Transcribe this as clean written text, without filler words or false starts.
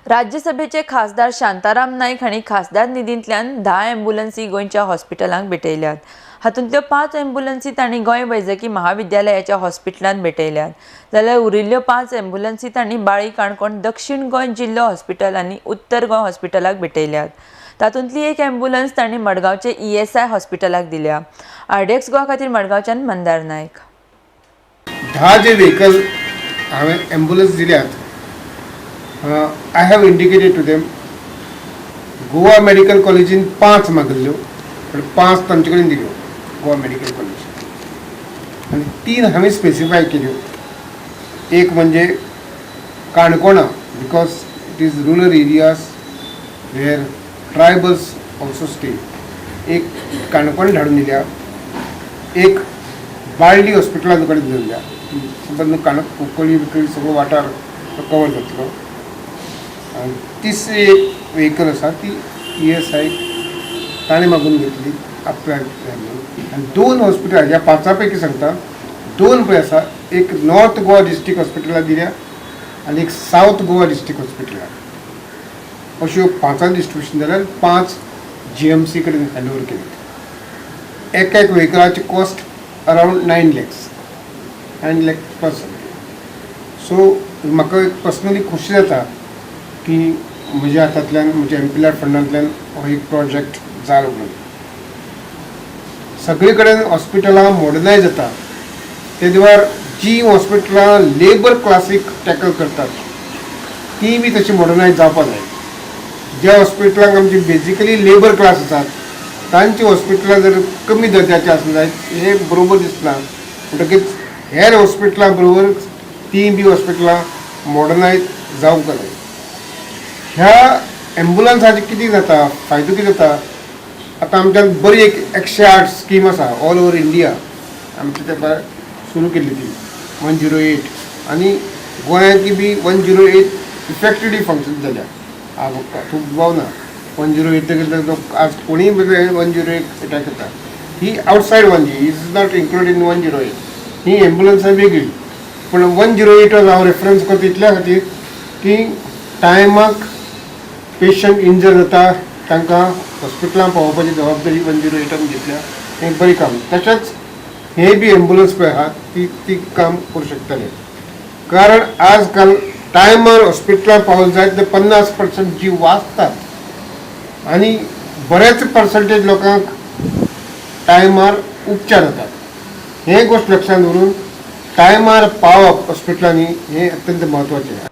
राज्यसभेचे खासदार शांताराम नाईक हांणी खासदार निधींतल्यान 10 ॲम्ब्युलन्सी गोंयच्या हॉस्पिटलांक भेटयल्यात. हातूंतल्यो 5 ॲम्ब्युलन्सी तांणी गोंय वैजकी महाविद्यालयाच्या हॉस्पिटलांत भेटयल्यात, जाल्यार उरिल्ल्यो 5 ॲम्ब्युलन्सी तांणी बाळी, काणकोण, दक्षिण गोंय जिल्लो हॉस्पिटल आनी उत्तर गोंय हॉस्पिटलाक भेटयल्यात. तातूंतली एक ॲम्ब्युलन्स तांणी मडगांवचे ESI हॉस्पिटलाक दिल्या. आरडीएक्स गोवा खातीर मडगांवच्यान मंदार नायक. 10 जे व्हेकल हांवें ॲम्ब्युलन्स दिल्यात, I have indicated to them, Goa medical कॉलेजीन 5 मागिल्ल्यो, पण 5 तांचे कडेन दिल्यो गोवा मेडिकल कॉलेज, आनी 3 हांवें स्पेसिफाय केल्यो. एक म्हणजे काणकोणा, because it is rural areas where tribals also stay, एक काणकोण धाडून दिल्या, एक बाळ्ळी हॉस्पिटलान कडेन दिल्या. संबंद कुंकळी बिकळी सगळो वाठार तो कवर जातलो. आनी तिसरी एक व्हेकल आसा ती ESI ताणें मागून घेतली आपल्या म्हणून. आनी 2 हॉस्पिटल ह्या 5 पैकी सांगता, 2 पळय आसा, एक नॉर्थ गोवा डिस्ट्रिक्ट हॉस्पिटलाक दिल्या आनी एक सावथ गोवा डिस्ट्रिक्ट हॉस्पिटलाक. अश्यो 5 डिस्ट्रिब्युशन जाल्यार 5 GMC कडेन हँड ओवर केली. एक एक व्हेकलाची cost around 9 lakhs, 9 lakh plus. So म्हाका एक पर्सनली खोशी जाता की म्हज्या हातांतल्यान, म्हज्या एमपीआर फंडांतल्यान हो एक प्रोजेक्ट जालो म्हणून. सगळे कडेन हॉस्पिटलां मॉडर्नायज जाता, ते वेळार जी हॉस्पिटलां लेबर क्लासीक टॅकल करतात ती बी तशी मॉडर्नायज जावपाक जाय. ज्या हॉस्पिटलांक आमची बेजिकली लेबर क्लास आसात तांची हॉस्पिटलां जर कमी दर्जाची आसूंक जाय हें बरोबर दिसना. म्हणटकीच हेर हॉस्पिटलां बरोबर ती बी हॉस्पिटलां मॉडर्नायज जावंक जाय. ह्या एम्बुलन्साचे कितें जाता, फायदो कितें जाता, आतां आमच्यान बरी एक 108 स्कीम आसा ऑल ओवर इंडिया, आमच्या तेंपार सुरू केल्ली ती 108, आनी गोंयांत बी 108 इफेक्टिवली फंक्शन जाल्या. हातूंत दुबाव ना. 108 आज कोणीय 108 अटॅक येता. ही outside one G is not included in 108. ही एम्बुलन्सां वेगळी, पूण 108 हांव रेफरन्स करता इतल्या खातीर की टायमाक पेशंट इंजर जाता तांकां हॉस्पिटलान पावोवपाची जबाबदारी 108 घेतल्या, हें बरें काम. तशेंच हे बी एम्बुलन्स पळय आहा ती ती काम करूं शकतले, कारण आज काल टायमार हॉस्पिटलान पावल जायत ते 50% जीव वाचतात आनी बरेच पर्संटेज लोकांक टायमार उपचार जातात. हे गोश्ट लक्षांत दवरून टायमार पावप हॉस्पिटलांनी हें अत्यंत म्हत्वाचें.